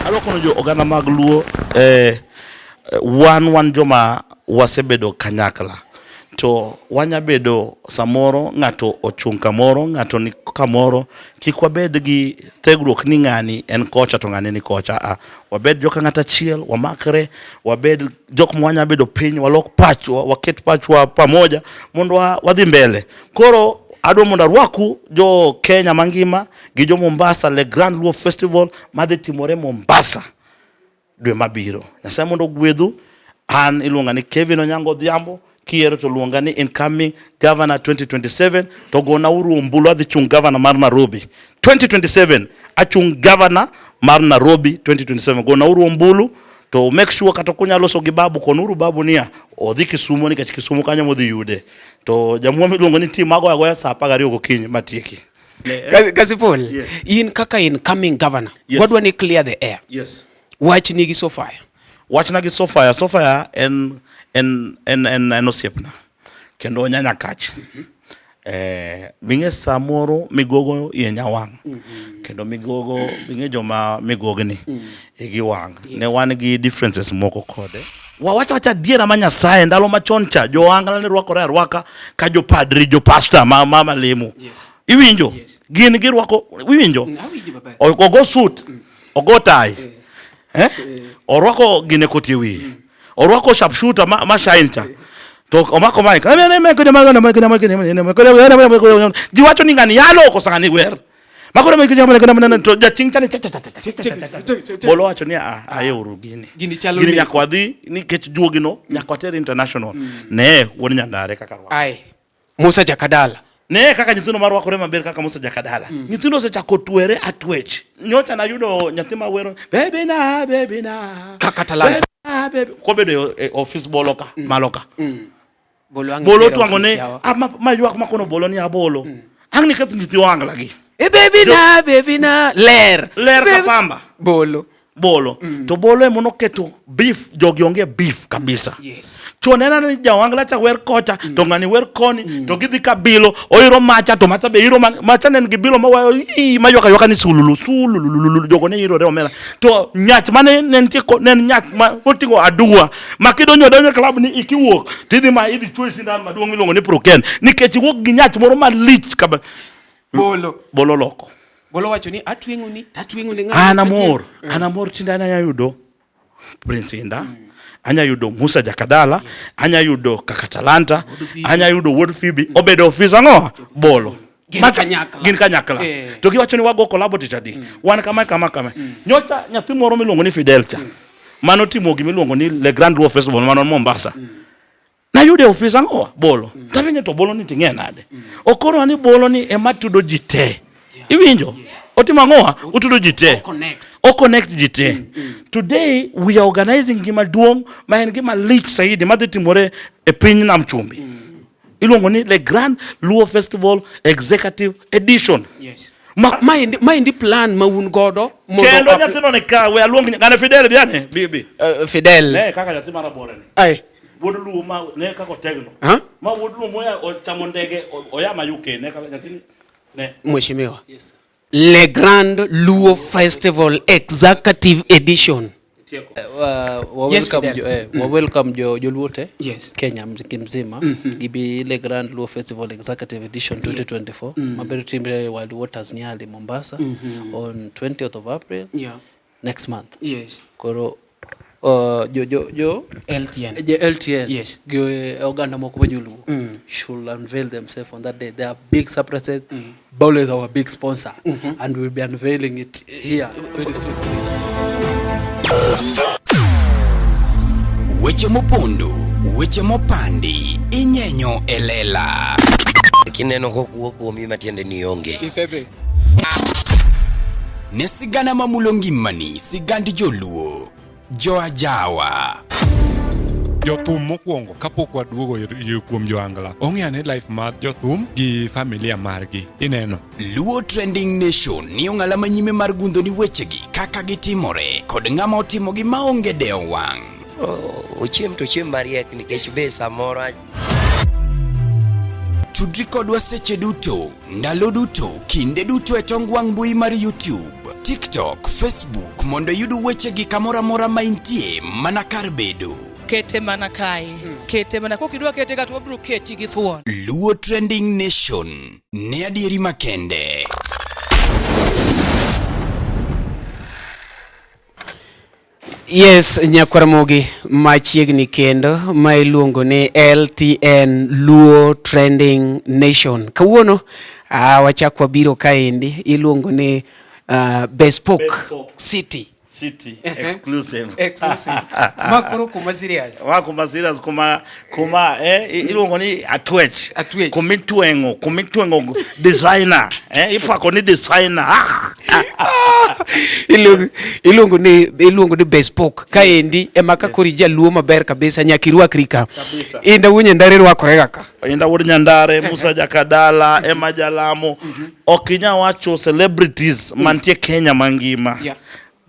Adwa kono jo oganda mag Luo eh, wan wan joma wasebedo kanyakla to wanya bedo samoro ng'ato ochung' kamoro ng'ato ni kamoro kik wabed gi thegruok ni ng'ani en kocha to ng'ani ni kocha a wabed joka ng'at achiel wamakre wabed jok ma wanya bedo piny walok pachwa waket pachwa pamoja mondo wadhi mbele koro adwa mondo arwaku jo Kenya mangima gi jo Mombasa Le Grand Luo Festival madhi timore Mombasa dwe mabiro. Nyasaye mondo ogwedhu. An iluonga ni Kevin Onyango Odhiambo, kiyiero to luonga ni incoming governor 2027 to gona uru ombulu adhi chung governor mar Nairobi 2027 achung governor mar Nairobi 2027 gona uru ombulu to make sure kata kunya loso gi babu konuru babu niya odhi Kisumo nikech Kisumo kanyo modhi yude to jamuo miluongo ni tim agoyo agoya saa 12 gokinyi matieki. Kasipul, yeah. In kaka incoming governor, yes. Wadwa ni clear the air. Yes. Wachni gi Sofia. Wachna gi Sofia, Sofia en en en en, en osiepna kendo nyanya kach. Mm -hmm. Eh, ming'e samoro migogo iye nyawang' mm -hmm. kendo migogo ming'e joma migogni mm -hmm. igi wang' yes. Ne wan gi differences moko kode wawacho wacha adiera ma Nyasaye ndalo machon cha jo-Ohangla ne rwakore arwaka ka jopadri jopasta ma ma lemo yes. Iwinjo? Yes. Gin girwako iwinjo? Awinjo maber. Ogo suit, ogo tai. Eh? Orwako gine koti e wiye. Orwako sharpshooter ma, ma shine cha. To omako mic. Ji wacho ni ng'ani yalo koso ng'ani wer. Makoro to jaching' cha ni cha cha cha cha cha cha. Bolo wacho ni a aye uru gini. Gini chalo Gini neko. nyaka wadhi nikech juogino nyaka water international. Ne wuod Nyandare kaka rwako. Ai. Musa Jakadala. Ne kaka nyithindo marwakore maber kaka Musa Jakadala. Nyithindo osechako twere atwech. Nyocha nayudo nyathi ma wero baby na baby na. Kaka talanta. Baby na baby. Kobedo e office bolo ka malo ka. Bolo ang' Bolo itero twang'o ne ofis yawa. ah, ma, ma ywak makono bolo ni abolo. Ang' niketh nyithi ohangla gi. E baby na baby na ler. Ler ka Baby- pamba. Bolo. Bolo. To bolo ema noketo beef, jogi onge beef kabisa. Yes. Chon en anena ni jaohangla cha wer kocha to ng'ani wer koni to gidhi ka bilo oiro macha to macha be iro macha ne en gi bilo mawayo ii maywak aywaka ni sululu sululu jogo ne irore omera to nyach mane ne nitie ne en nyach ma oting'o aduwa ma kidonjo adonja e club ni ikiwuok tidhi ma idhi chwoyi sindan maduong' miluongo ni proken nikech iwuok gi nyach moro malich kaba Bolo. Bolo loko. Bolo wacho ni atweng'o ni tatweng'o ni ng'ani. An amor, an amor tinde an anya yudo Prince Indah, anya yudo Musa Jakadala, anya yudo Kaka Talanta, anya yudo Wuod Phoebe, obedo ofis ang'o? Bolo. Gin Macha- kanyakla. Gin kanyakla. To giwacho ni wago kolabo tich adi. Wan kama kama kama. Nyocha nyathi moro miluongo ni Fidel cha. Mano timo gima iluongo ni Le Grand Luo Festival mano Mombasa. Nayude e ofis ang'owa bolo. Tapenje to bolo ni ting'e nade. Okoro ni bolo ni ema tudo ji te. Iwinjo? Otimo ang'owa? Otudo ji te. Connect. O connect ji te. Today we are organizing gima duong' ma en gima lich saidi madhi timore e piny Nam Chumbi. Iluongo ni Le Grand Luo Festival Executive Edition. Yes. Maendi maendi plan ma un godo mondo Kendo nyathino ni ka we aluong ng'ane Fidel bi ane bi bi. Fidel. Ne kaka nyathi marabora ni. Ai. Wuod Luo ma ne kaka otegno. Ha? Ma wuod Luo moya ochamo ndege oya ma UK ne kaka nyathini ne. Mheshimiwa. Yes. Le Grand Luo Festival Executive Edition. Wa Yes, welcome Fidel. jo, wa welcome jo joluo te Yes. Kenya mzima gibi Le Grand Luo Festival Executive Edition 2024 mabiro timre Wild Waters Nyali Mombasa on 20th of April next month. Yes. Koro jo jo jo LTN. jo LTN Yes. gi oganda moko ma joluo should unveil themselves on that day. There are big surprises. Bolo is our big sponsor and we'll be unveiling it here very soon. Weche mopondo, weche mopandi, inyenyo e lela. Kineno kokuo kuomi matiende ni onge. Isedhi. Ne sigana mamulo ngimani, sigand joluo, joajawa. Jothum mokwongo kapok waduogo kuom joangla ong'e ane life mar jothum gi familia margi ineno. Luo Trending Nation ni ong'ala manyime mar gundho ni wechegi kaka gitimore kod ng'ama otimogi maonge dewo wang'. Ochiem to ochiem mariek nikech be samoro. Tudri kodwa seche duto, ndalo duto, kinde duto e tong wang' mbui mar YouTube, TikTok, Facebook mondo iyud wechegi kamoro amora ma intie mana kar bedo. Kete mana kae. Kete mana kokidwa kete ka to wabiro keti gi thuon. Luo Trending Nation ne adieri makende. Yes, nyakwaramogi machiegni kendo ma iluongo ni LTN Luo Trending Nation. Kawuono wachak wabiro kaendi iluongo ni Bespoke, Bespoke. City. City exclusive. Exclusive. Ma koro kuma serious. Wa kuma serious kuma kuma iluongo ni atwech. Atwech. Kumitweng'o, kumitweng'o designer. Ipako ni designer. Iluongo ni Bespoke. Kaendi ema ka koro ijaluo maber kabisa nyaka irwakri ka. Kabisa. Inda wuon Nyandare rwakore ga ka. Inda wuod Nyandare, Musa Jakadala, Emma Jalamo. Ok inyal wacho celebrities mantie Kenya mangima.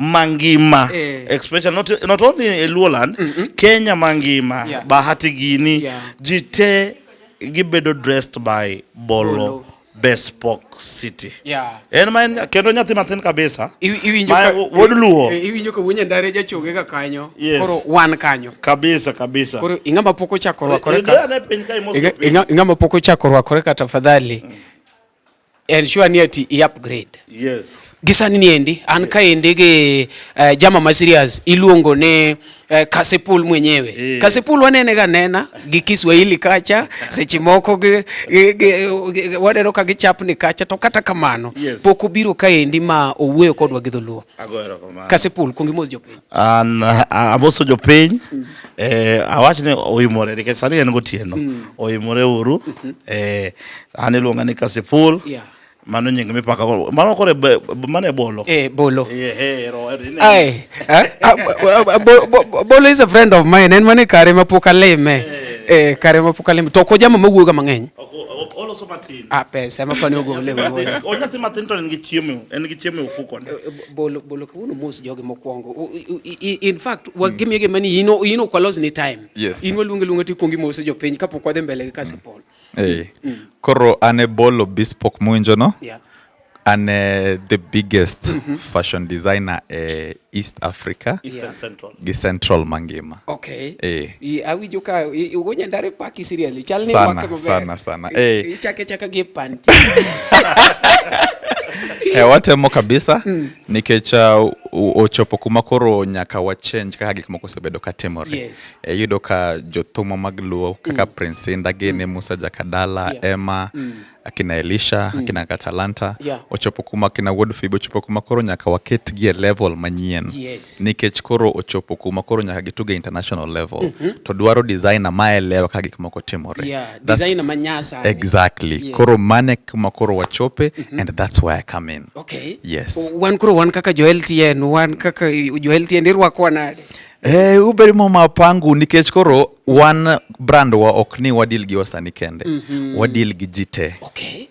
Mangima. Especially not only in Luoland, Kenya mangima, Bahati Gini, ji te gibedo dressed by Bolo, Bolo. Bespoke City. En ma en kendo nyathi matin kabisa. Iwinjo Ma ka wuod Luo. Iwinjo ka wuon Nyandare jachoge ga kanyo. Yes. Koro wan kanyo. Kabisa kabisa. Koro ing'ama pok ochako rwakore ka. Ane piny ka imoso piny. Ing'ama pok ochako rwakore ka tafadhali. Ensure ni ati i upgrade. Yes. Gi sani ni endi, an kaendi gi jama ma serious iluongo ni Kasipul mwenyewe. Kasipul wanene ga nena gi Kiswahili kacha, seche moko gi waneno ka gichapni kacha, to kata kamano pok obiro kaendi ma owuoyo kodwa gi dholuo. Agoyo erokamano. Kasipul, kuong imos jopiny. An amoso jopiny. Awach ni oimore nikech sani en gotieno. Oimore uru. An iluonga ni Kasipul. Mano nying mipaka go. Mano kore mano e Bolo. Bolo. Ero, ero, ine. Ai, Bolo is a friend of mine. En mane kare ma pok alime. Kare ma pok alime. To ok ojama mawuoyo ga mang'eny. Ok, oloso matin. Pesa ema pani ogole, ogole. O nyathi matin to en gi chiemo, en gi chiemo e ofuko ne. Bolo, Bolo kawuono mos jogi mokwongo. In fact, gimiyo gima ni in ok walos ni time. Yes. In waluonge luonga to ikuongo imoso jopiny kapok wadhi mbele gi Kasipul. Koro an e Bolo Bespoke muwinjo no. An e the biggest fashion designer e East Africa. East and Central. Gi Central mangima. Okay. Awinjo ka ugo Nyandare paki seriously. Chal ni Sana, rwake maber. sana, sana. Ichake chaka gi panty. Watemo kabisa nikech ochopo kuma koro nyaka wa change kaka gik moko osebedo ka timore. Iyudo ka jothumo mag Luo kaka Prince Indah gini, Musa Jakadala, Emma, akina Elisha, akina Katalanta, ochopo kuma akina Wuod Phoebe, ochopo kuma koro nyaka waket gi e level manyien. Nikech koro ochopo kuma koro nyaka gituge international level. To dwaro designer ma elewa kaka gik moko timore. That's Designer ma nyasani. Exactly. Koro mane kuma koro wachope, and that's where I come in. Yes. Wan koro wan kaka jo LTN, wan kaka jo LTN irwako nade? Uberi mo mapangu nikech koro wan brand wa ok ni wadil gi wasanii kende. Wadil gi ji te.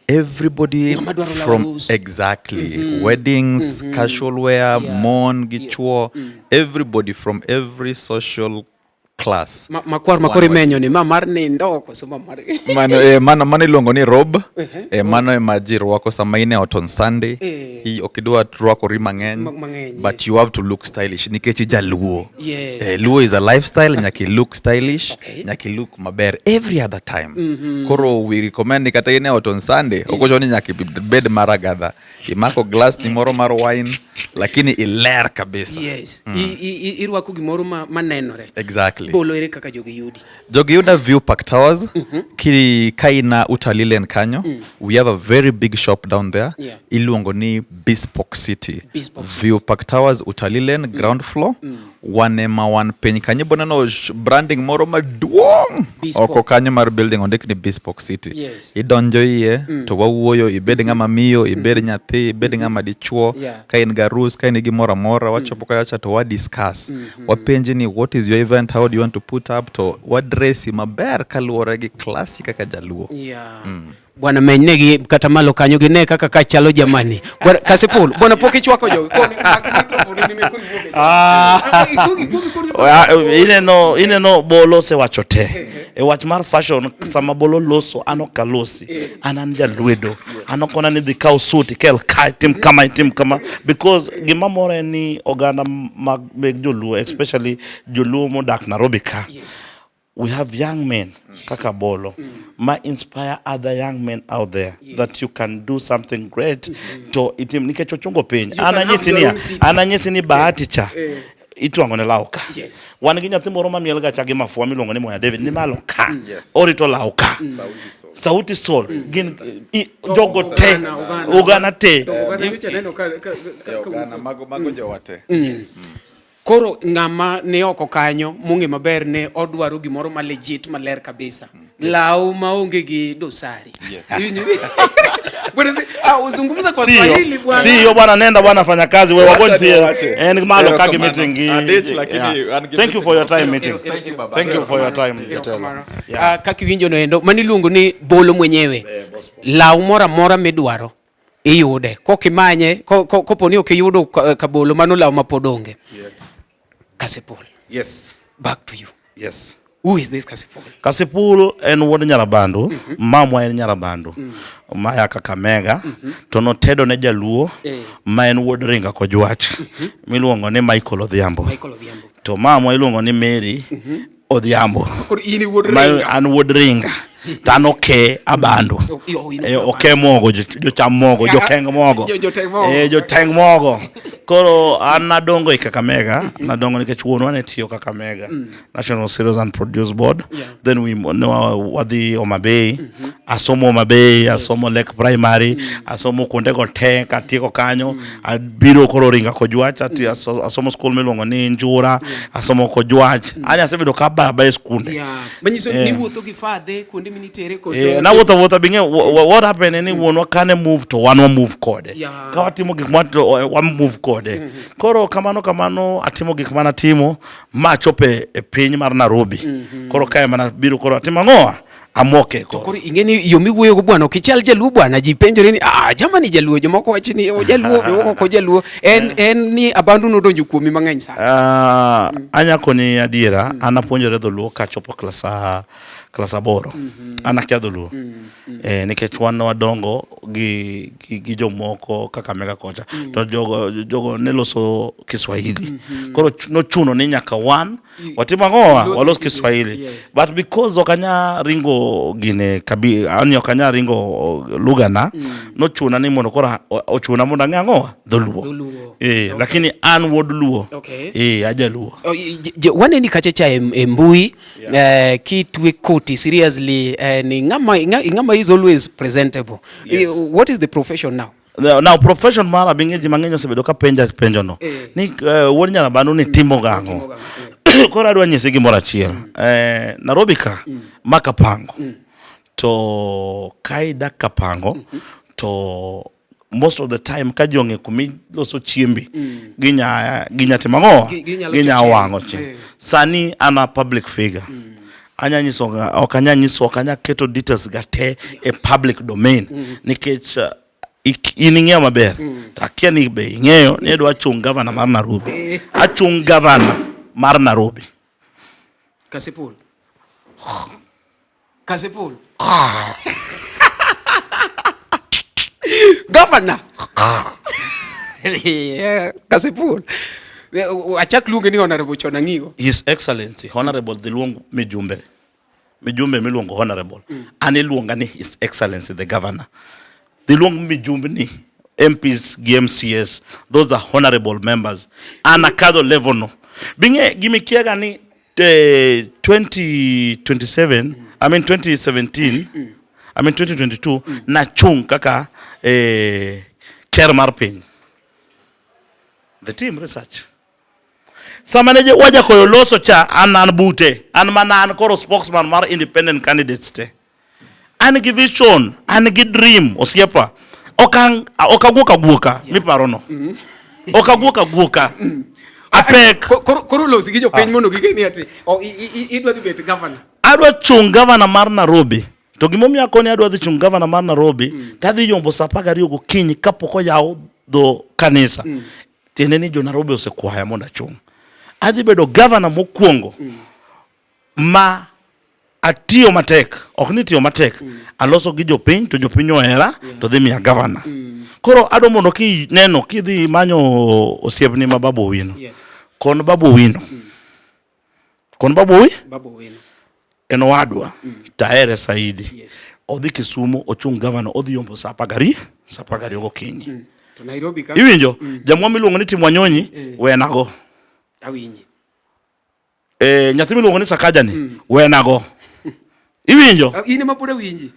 Everybody Ng'ama dwaro law from arus. Exactly. Weddings, casual wear, mon gi chuo, everybody from every social class. Makwar makoro One imenyo ni ma mar nindo koso ma mar Mano, mano iluongo ni robe. Mano ema ji rwako sama in e ot on Sunday. Ok idwa rwakori mang'eny, Mang'eny, but yes. you have to look stylish nikech ijaluo. Luo is a lifestyle, nyaka i look stylish, nyaka i look maber every other time. Koro we recommend ni kata in e ot on Sunday, ok ochuno ni nyaka ibed maragadha. Imako glass ni moro mar wine, lakini iler kabisa. Yes. Irwako gimoro manenore. Exactly. Bolo ere kaka jogi yudi? Jogi yuda View Park Towers. Ki kaina Utalii Lane kanyo. We have a very big shop down there. Iluongo ni Bespoke City. Bespoke City. View Park Towers, Utalii Lane, ground floor. Wan ema wan piny kanyo. Ibo neno branding moro maduong'. Bespoke. Oko kanyo mar building ondik ni Bespoke City. Idonjo iye, to wawuoyo, ibed ng'ama miyo, ibed nyathi, ibed ng'ama dichuo, ka in garus, ka in gi moro amora, wachopo kacha to wa discuss. Wapenji ni what is your event, how do you want to put up, to wa dress maber kaluwore gi classy kaka jaluo. Bwana meny negi kata malo kanyo gine kaka ka chalo jamani. Bwana Kasipul, bwana pok ichwako jogi. Koni, mak microphone ni mikuri wuoge. Ikugi, ikugi, ikugi. Ineno Bolo osewacho te. E wach mar fashion sama bolo loso an ok alosi. An an jalwedo. An ok ona ni dhi kaw suit ikel ka itim kama itim kama because gima mora en ni oganda mag meg joluo especially joluo modak Nairobi ka. We have young men kaka Bolo ma inspire other young men out there that you can do something great to itim nikech ochungo piny. You An can have anyisi your niya, own city. an anyisi ni bahati cha itwang'o ne law ka. Yes. Wan gi nyathi moro mamiel ga cha gi mafua miluongo ni Moya David ni malo ka. Orito law ka. Sauti Sol gin jogo te Ogana, Ogana. ogana te. To oganda nyocha neno ka- ka- ka- ka- Ogana, mago mago jowa te. Koro ng'ama ni oko kanyo mong'e maber ni odwaro gimoro ma legit maler kabisa. Law maonge gi dosari. Iwinjo? Bwana si, ah, uzungumza kwa Swahili bwana. Sio bwana, nenda bwana, fanya kazi wewe, Wacha wagonzi niwache. en malo ka gi Erokamano. meeting gi. Adich, lakini Yeah. an gi Thank you for your time meeting. Thank you, baba. Thank you for your time Jatelo. Erokamano. Yeah. Ah, kaka iwinjo no endo mano iluongo ni bolo mwenyewe. Law moro amora midwaro iyude. Kokimanye, kopo ni ok iyudo kabolo mano law ma pod onge. Yes. Kasipul. Yes. Back to you. Yes. Who is this Kasipul? Kasipul en wuod Nyarabandu, mamwa en Nyarabandu, maya Kakamega, to notedo ne jaluo ma en wuod Ringa Kojwach, miluongo ni Michael Odhiambo. Michael Odhiambo. To mamwa iluongo ni Mary Odhiambo. Koro in wuod Ma Ringa. an wuod Ringa. To an oke Abandu. Oh, in Eh, oke mogo, jocham mogo, jokeng mogo. Joteng mogo. Eh, joteng mogo. Koro an nadongo e Kakamega, nadongo nikech wuonwa ne tiyo Kakamega. National Cereals and Produce Board. Yeah. Then we ne wadhi Homa Bay. Asomo Homa Bay, asomo Lake Primary, asomo kuondego te katieko kanyo. Abiro koro Ringa Kojwach, asomo school miluongo ni Njura, asomo Kojwach. Ani asebedo ka abaya abaya e skunde. Yeah. Manyiso Eh. ni wuotho gi fadhe kuonde minitere koso. Eh, nawuotho awuotha bing'e what happened en ni wuonwa kane move to wan wa move kode Yeah. ka watimo gik ma to wa move kode koro kamano kamano atimo gik mana timo ma achopo e piny mar Nairobi koro kae mana biro koro atimo ang'owa amoke koro Koro ing'e ni yo miwuoyogo bwana ok ichal jaluo bwana ji penjore ni ah jamani jaluo jomoko wacho ni o jaluo jomoko ok ojaluo en en ni abandu nodonjo kuomi mang'eny sana. Ah, anya koni adiera an apuonjore dholuo kachopo klas klas aboro an akia dholuo eh, nikech wan wadongo gi, gi, gi jomoko Kakamega kocha to jogo, jogo ne loso Kiswahili koro nochuno ni nyaka wan watim ang'owa walos Kiswahili but because ok anya ringo gine kabi ani ok anya ringo lugha na nochuna ni mondo koro ochuna mondo ang'e ang'owa dholuo Dholuo. eh, lakini an wuod luo Okay. eh, ajaluo Oh, waneni kacha cha e mbui kitwe koti seriously ni ng'ama ng'ama is always presentable. Yes. What is the profession now? Now profession mara bing'e ji mang'eny osebedo ka penja penjo no ni wuod Nyarabanu ni timo gang'o koro adwa nyisi gimoro achiel Nairobi ka ma Kapango to ka idak Kapango to most of the time ka ji ong'e kuma iloso chiembi ginya timo ang'o ginya wang'o chieng sani an a public figure anya nyiso ok anya nyiso ok anya keto details ga te e public domain nikech in ing'eyo maber to akia ni be ing'eyo ni adwa chung' gavana mar Nairobi achung' gavana mar Nairobi Kasipul Kasipul Governor Kasipul achak luonge ni Honorable Chonang'igo His Excellency Honorable dhiluong mijumbe mijumbe miluongo Honorable an iluonga ni His Excellency the Governor dhiluong mijumbe ni MPs gi MCS those are honorable members an akadho level no bing'e gimikiaga ni 2027 I mean 2017 I mean 2022 nachung' kaka ker mar piny the team research sama ne Wajakoyo loso cha an an bute an mana an koro spokesman mar independent candidates te an gi vision an gi dream osiepa ok aguok aguoka miparo no ok aguok aguoka apek koro losi gi jopiny mondo ging'e ni ati idwa dhi bet governor adwa chung' governor mar Nairobi to gimomiyo akoni adwa dhi chung' governor mar Nairobi tadhi yombo saa 12 gokinyi kapok oyaw dho kanisa tiende ni jo Nairobi osekwaya mondo achung' adhi bedo governor mokwongo ma Atiyo matek, ok ni tiyo matek. Aloso gi jopiny to jopiny ohera to dhi miya gavana. Koro adwa mondo kineno kidhi manyo osiepni ma Babu Owino. Yes. Kon Babu Owino. Kon Babu Owino? Babu Owino. En owadwa to ahere saidi. Yes. Odhi Kisumu ochung' gavana odhi yombo saa apar gariyo, saa apar gariyo gokinyi. To Nairobi ka? Iwinjo? Jamwa miluongo ni Tim Wanyonyi wenago. Awinji. Eh, nyathi miluongo ni Sakaja ni mm. wenago. Iwinjo? Ah, in ema pod awinji.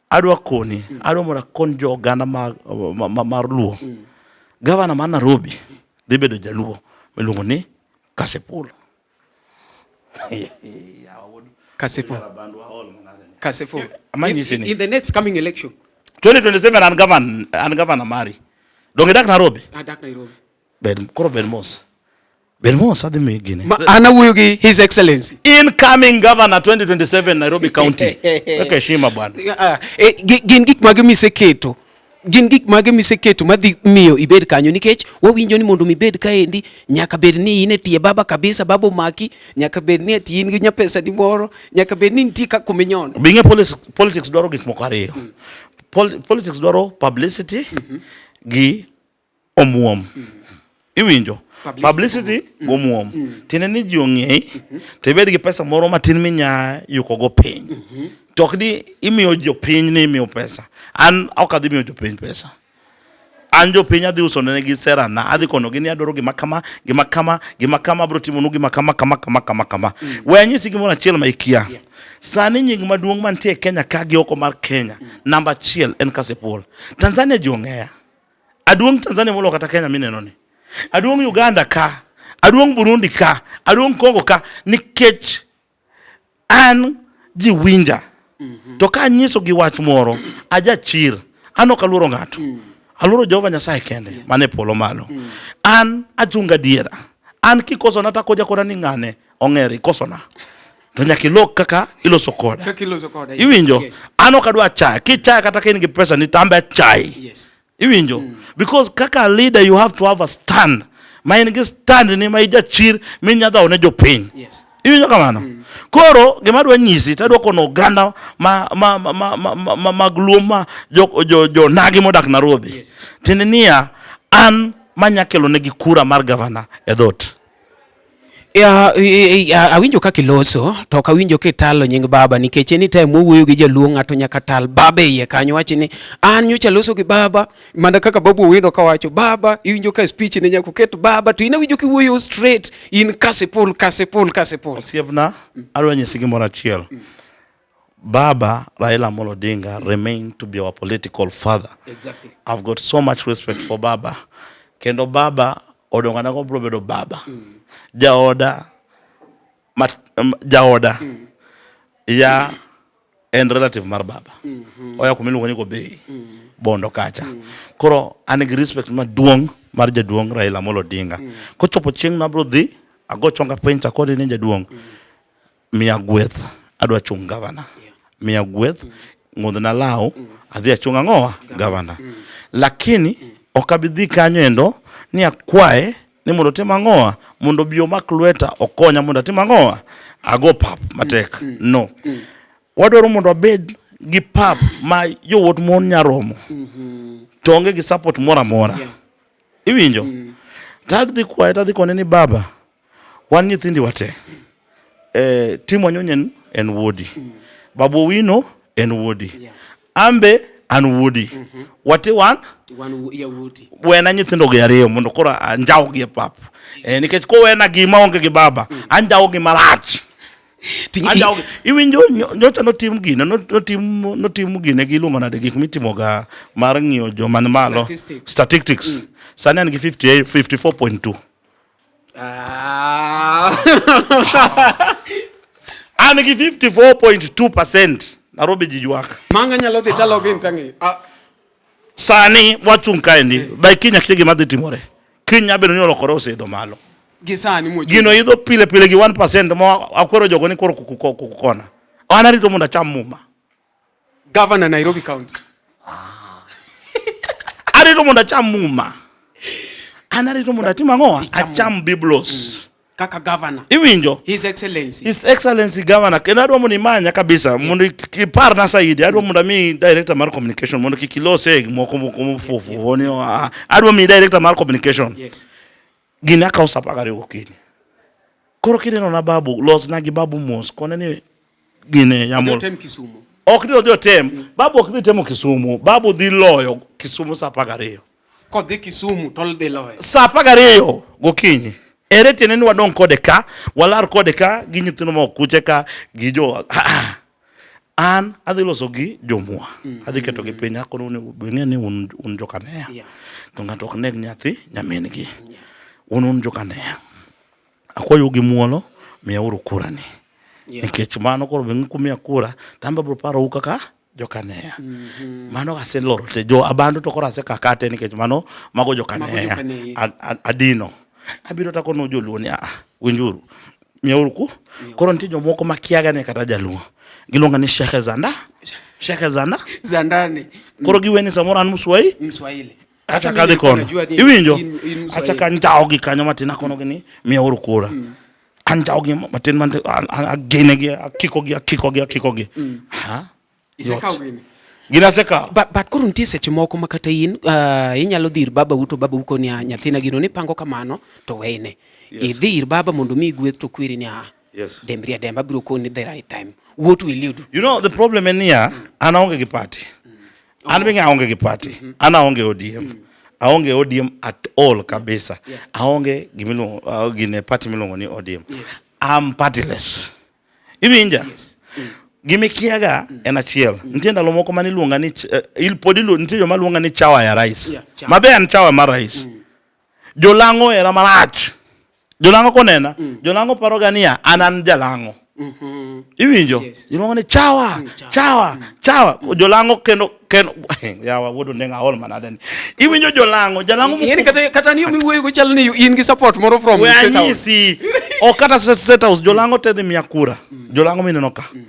Adwa koni, adwa mondo akon jo oganda mar, ma, ma, mar Luo. Gavana mar Nairobi dhi bedo jaluo miluongo ni Kasipul. Kasipul. Kasipul. Amanyisi ni. In the next coming election. 2027 an governor, an governor mari. Donge idak Nairobi? Adak Nairobi. Bed, koro bed mos. Bed mos adhi miyi gini. Ma, an awuoyo gi His Excellency. Incoming governor 2027 Nairobi County. Weka heshima bwana. Ah, eh, gin gik mage miseketo? Gin gik mage miseketo madhi miyo ibed kanyo nikech wawinjo ni mondo mibed kaendi nyaka bed ni in e tie baba kabisa, baba omaki, nyaka bed ni ati in gi nyapesa ni moro, nyaka bed ni nitie kaka kuminyono. Binge politics, politics dwaro gik moko ariyo. Politics dwaro publicity gi omuom. Iwinjo? Publicity gi omuom. Tiende ni ji ong'eyi to ibed gi pesa moro matin minya yuko go piny. To ok ni imiyo jopiny ni imiyo pesa. An ok adhi miyo jopiny pesa. An jopiny adhi uso negi sera na, adhi konogi ni adwaro gima kama, gima kama, gima kama, abiro timonu gima kama, kama, kama, kama, kama. We anyisi gimoro achiel ma ikia. Sani nying maduong' mantie e Kenya ka gi oko mar Kenya, namba achiel en Kasipul. Tanzania ji ong'eya. Aduong' Tanzania moloyo kata Kenya mineno ni. Aduong' Uganda ka, aduong' Burundi ka, aduong' Congo ka, nikech an ji winja. To ka anyiso gi wach moro, ajachir, an ok aluoro ng'ato. Aluoro Jehova Nyasaye kende, man e polo malo. An achung' gadiera. An kikosona to akoja koda ni ng'ane ong'er ikosona. To nyaka ilok kaka iloso koda. Kaka iloso koda. Iwinjo? Yes. An ok adwa chaye. Kichaya kata ka in gi pesa ni tambe achayi. Yes. Iwinjo? Because kaka leader you have to have a stand. Ma in gi stand ni ma ijachir minya dhawo ne jopiny. Yes. Iwinjo kamano? Koro gima adwa nyisi to adwa kono oganda ma ma ma ma ma, ma, ma mag Luo ma jo jo, jo nagi modak Nairobi. Yes. Tiende niya an manya kelo negi kura mar gavana e dhot. Ya, awinjo kaka iloso to ok awinjo kitalo nying baba nikech anytime mwawuoyo gi jaluo ng'ato nyaka tal baba e iye kanyo wachi ni an nyocha loso gi baba mana kaka Babu Owino kawacho baba iwinjo ka speech ne nyaka oket baba to in awinjo kiwuoyo straight in Kasipul Kasipul Kasipul. Osiepna, adwa nyisi gimoro achiel. Baba Raila Amolo Odinga remain to be our political father. Exactly. I've got so much respect for Baba. Kendo Baba odongo nago bro bedo baba. Jaoda ma, jaoda ya en relative mar baba. Oya kuma iluongo ni Gobei. Bondo kacha. Koro an gi respect maduong' mar jaduong' Raila Amolo Odinga. Kochopo chieng' nabro dhi ago chonga piny to akone ni jaduong' miya gweth adwa chung' gavana. Miya gweth ng'udhna law adhi achung' ang'owa gavana. Lakini ok abi dhi kanyo endo ni akwaye ni mondo otim ang'owa mondo obi omak lweta okonya mondo atim ang'owa ago pap matek. No. Wadwaro mondo wabed gi pap ma jowuot mon nya romo. To onge gi support moro amora. Iwinjo? To adhi kwaye to adhi kone ni baba wan nyithindi wate. Tim Wanyonyi en wuodi. Babu Owino en wuodi. Ambe an wuodi. Wate wan Wan yawuoti. Wena nyithindo gi ariyo mondo koro anjaw gi e pap. Nikech kowena gi maonge gi baba, anjaw gi marach. Anjaw gi. Iwinjo nyocha notim gine, notim gine gi iluongo nade gik mitimoga mar ng'iyo joma ni malo. Statistics. Statistics. Sani an gi 54.2. An gi 54.2% Nairobi ji ywak. Manga nyalo dhi talo gin tang'i. Sani wachung' kaendi, by kiny akia gima dhi timore. Kiny nyalo bedo ni olokore oseidho malo. Gi sani mochung'. Gino idho pile pile gi 1% ma akwero jogo ni koro kukona. An arito mondo acham muma. Governor Nairobi County. Arito mondo acham muma. An arito mondo atim ang'o? Acham biblos. Kaka governor. Iwinjo? His Excellency. His Excellency Governor. Kendo adwa mondo imanya kabisa mondo iparna saidi. Adwa mondo ami director mar communication mondo kik ilose gik moko moko mofufu. Ni ah, adwa miyi director mar communication. Yes. Gini akawo sa apar gariyo gokinyi. Koro kineno na babu, losna gi babu mos. Kone ni gine yamo. Otem Kisumu. Ok ni odhi otem. Babu ok dhi temo Kisumu. Babu dhi loyo Kisumu sa 12. Kodhi Kisumu to odhi loyo. Sa 12 gokinyi. Ere tiende ni wadong' kode ka, walar kode ka gi nyithindo ma okuche ka gi jo an adhi loso gi jomwa. Mm. Adhi keto gi piny akono ni bing'e ni un, un jokanea. Yeah. To ng'ato ok neg nyathi nyamin gi. Yeah. Un un jokanea. Akwayo gi muolo, miyauru kura ni. Yeah. Nikech mano koro be kumiya kura, to an be abiro parou kaka jokaneya. Mm -hmm. Mano aseloro te jo abandu to koro asekakate nikech mano mago jokaneya. Adino. Abiro takono joluo ni ah, winjuru. Miyauru ku. Koro nitie jomoko makiaga ni kata jaluo. Giluonga ni Shekhe Zanda. Shekhe Zanda. Zandani. Koro giweni samoro an Mswahili. Mswahili. Acha kadhi kono. Iwinjo? Acha kanjawo gi kanyo matin akono gi ni miyauru kura. Mm. Anjawo gi matin man agene gi akiko gi akiko gi akiko gi. Mm. Ha? Isekawo gini? Gini asekawo. But, but koro nitie seche moko ma kata in uh, inyalo dhi ir baba u to baba u koni ah, nyathina gino nipango kamano to weyne. Yes. Idhi ir baba mondo mi gweth to kweri ni ah. Yes. Dembri ademba abiro koni the right time. What will you do? You know the problem en niya, an aonge gi party. An be aonge gi party. Mm-hmm. An aonge ODM. Mm. Aonge ODM at all kabisa. Yeah. Aonge gimiluongo uh, gine party miluongo ni ODM. Yes. I'm partyless. Iwinja? Yes. Mm. Gimikiaga mm. en achiel. Mm. Nitie ndalo moko mane iluonga ni uh, il pod nitie joma luonga ni chawa ya rais. Yeah, chawa. Mabe an chawa mar rais. Mm. Jolang'o hera marach. Jolang'o konena, mm. Jolang'o paroga niya, an an jalang'o. Mm -hmm. Iwinjo? Yes. Iluongo ni chawa, mm, chawa, mm. chawa. Jolang'o kendo kendo yawa wuod ondenga aol manade ni. Iwinjo jolang'o, jalang'o Ing'eni kata kata ni miwuoyo go chal ni in gi support moro from We State House. anyisi. Ok kata State House, jolang'o te dhi miya kura. Mm. Jolang'o mineno ka. Mm.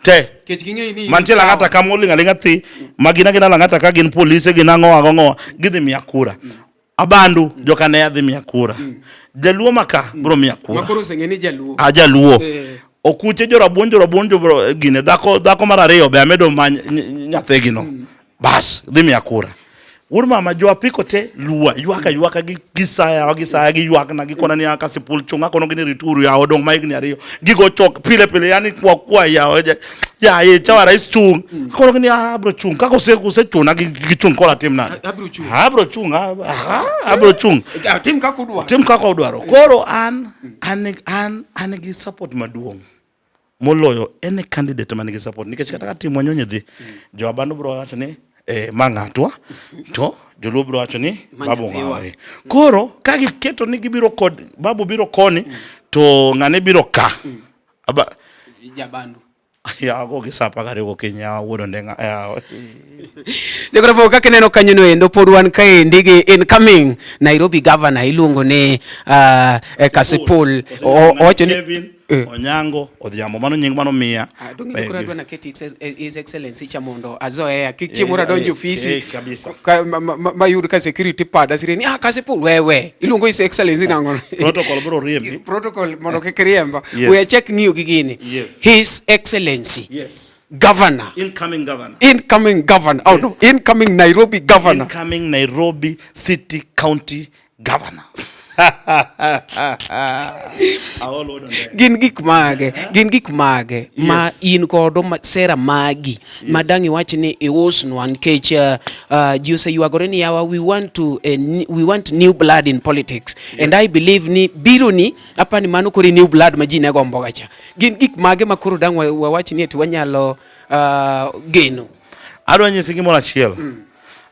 Te. Kech ging'eyo ni Mantie lang'ata ka moling' aling'a thi, ma gin agina lang'ata ka gin polise gin ang'o ang'o ang'o, gidhi miya kura. Mm. Abandu mm. jokaneya dhi miya kura. Mm. Jaluo maka mm. bro miya kura. Makoro oseng'e ni jaluo. A jaluo. Eh. Okuche jorabuon jorabuon jo eh, gine dhako dhako mar ariyo be amedo ma nyathigi no. Mm. Bas dhi miya kura. Wuod mama jo apiko te luwa ywaka ywaka gi gisaya gisaya gi ywakna gikona ni aka sipul chung akono gi ni rituru ya odong ma higni ariyo gigo chok pile pile yani kwa kwa ya ya ye chawa rais chung Mm. akono gi ni ah, abro chung kaka ose osechuna gi gi chung kola tim nade Abro chung. abro chung ah, ah, abro chung Ah, Tim kaka udwaro. tim kaka udwaro koro an an an an gi support maduong' moloyo any candidate man gi support nikech kata ka Tim Wanyonyi dhi Mm. jo Abandu bro wacho ni eh, ma ng'atwa to joluo bro wacho ni Ma babu nyathiwa. ng'awa eh. Koro ka giketo ni gibiro kod babu biro koni to ng'ane biro ka Aba, Jabandu. yawa go gi sa apar gariyo gokinyi yawa wuod ondenga yawa Jogorofo kaka ineno kanyo no endo pod wan kaendi gi incoming Nairobi governor iluongo ni uh, Kasipul owacho ni Kevin Eh. Onyango Odhiambo mano nying mano miya Ah, donge ni koro adwa naketi His Excellency cha mondo azoea kik chieng' moro adonj e ofisi eh, kabisa. ka- ma- ma- ma- mayud ka security pada sire ni ah Kasipul wewe iluongo His Excellency nang'o Protocol biro riembi. protocol mondo kik riemba Yes. we achak ng'iyo gi gini Yes. His Excellency Yes. Governor Incoming governor. incoming governor oh no incoming Nairobi governor Incoming Nairobi City County Governor. Gin gik mage gin gik mage ma in godo ma, sera magi yes. ma dang' iwach ni iusnwa nikech uh, uh, ji oseywagore ni yawa we want to uh, we want new blood in politics yes. and I believe ni biro ni apani mano koro new blood ma ji ne gombo ga cha gin gik mage ma koro dang' wawach ni eti wanyalo uh, geno Adwa nyisi gimoro achiel. Mm.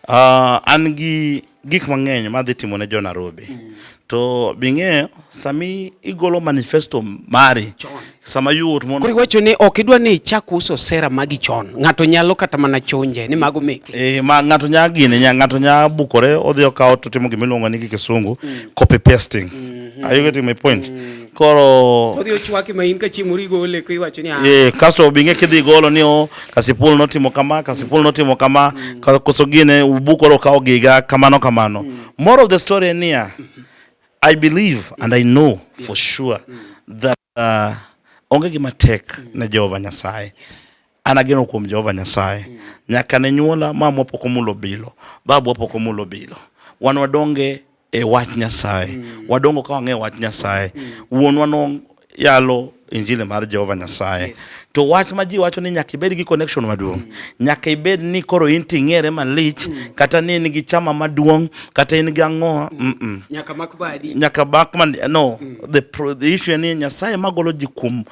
Uh, an gi gik mang'eny madhi timo ne jo Nairobi. Mm. To bing'eyo sami igolo manifesto mari chon. Sama yot mondo Koro iwacho ni ok idwa ni ichak uso sera magi chon. Ng'ato nyalo kata mana chunje ni mago meke. Eh, ma ng'ato nya gine nya ng'ato nya bukore odhi okawo to timo gima iluongo ni gi kisungu mm. copy pasting. Mm -hmm. Are you getting my point? Mm. Koro odhi ochwaki ma in ka chieng' moro igole ko iwacho ni ah. Eh, kasto bing'e kidhi golo ni o Kasipul notimo kama, Kasipul notimo kama, mm. koso gine ubukore okawo giga kamano kamano. Mm. More of the story en niya, mm -hmm. I believe and I know for sure that onge gima tek ne Jehova Nyasaye. An ageno kuom Jehova Nyasaye. Nyaka ne nyuola mamwa pok omulo bilo, babwa pok omulo bilo. Wan wadonge e wach Nyasaye. Wadongo ka wang'eyo wach Nyasaye. Wuonwa no yalo injili mar Jehova Nyasaye. Yes. To wach ma ji wacho ni nyaka ibed gi connection maduong'. Nyaka ibed ni koro in ting'ere malich, kata ni in gi chama maduong', kata in gi ang'o. Nyaka mak badi. Nyaka bak man no the issue ni Nyasaye magolo ji kuom